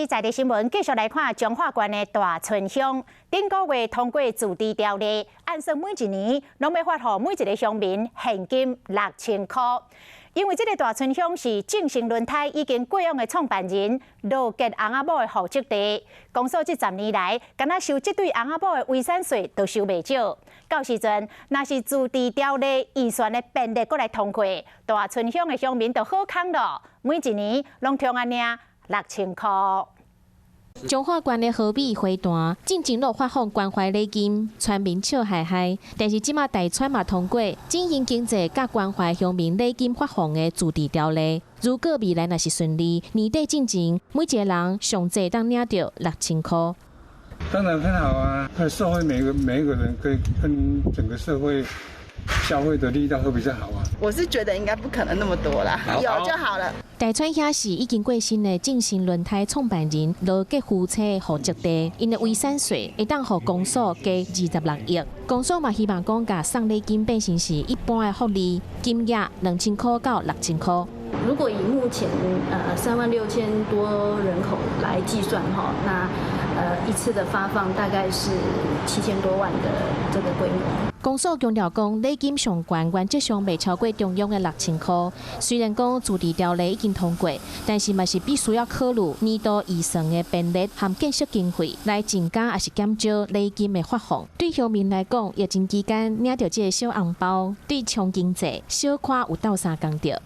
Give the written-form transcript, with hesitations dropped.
在地新聞繼續來看彰化縣的大村鄉，頂個月通過自治條例，按算每一年攏欲發予每一个鄉民現金6000箍。因為這个大村鄉是正成輪胎已經過往的創辦人羅傑翁仔某的戶籍地，公所這10年來，敢若收這對翁仔某的遺產稅都收袂少。到時陣，若是自治條例預算的編列閣來通過，大村鄉的鄉民就好康咯，每一年攏通仔領6000箍。彰化縣的和美花壇進前攏發放關懷禮金，村民笑嘻嘻。但是這馬大村嘛通過振興經濟佮關懷鄉民禮金發放的自治條例，如果未來若是順利，年底進前每一个人上濟當領著6000箍。當然很好啊，社會每一個人可以跟整個社會消費的力道會比較好啊。我是覺得應該不可能那麼多啦，有就好了。大村遐是已經過身的正成輪胎創辦人羅傑夫妻戶籍地，𪜶的遺產稅會當予公所加26億。公所嘛希望講，共送禮金變成是一般的福利，金額2000箍到6000箍。如果以目前3.6萬多人口來計算哈，那一次的發放大概是7000多萬的這個規模。公所強調講，禮金上懸原則上袂超過中央的6000箍。雖然講自治條例已經通過，但是嘛是必須要考慮年度預算的編列和建設經費來增加抑是減少禮金的發放。對鄉民來講，疫情期間領著這个小紅包，對衝經濟小可有鬥相共著。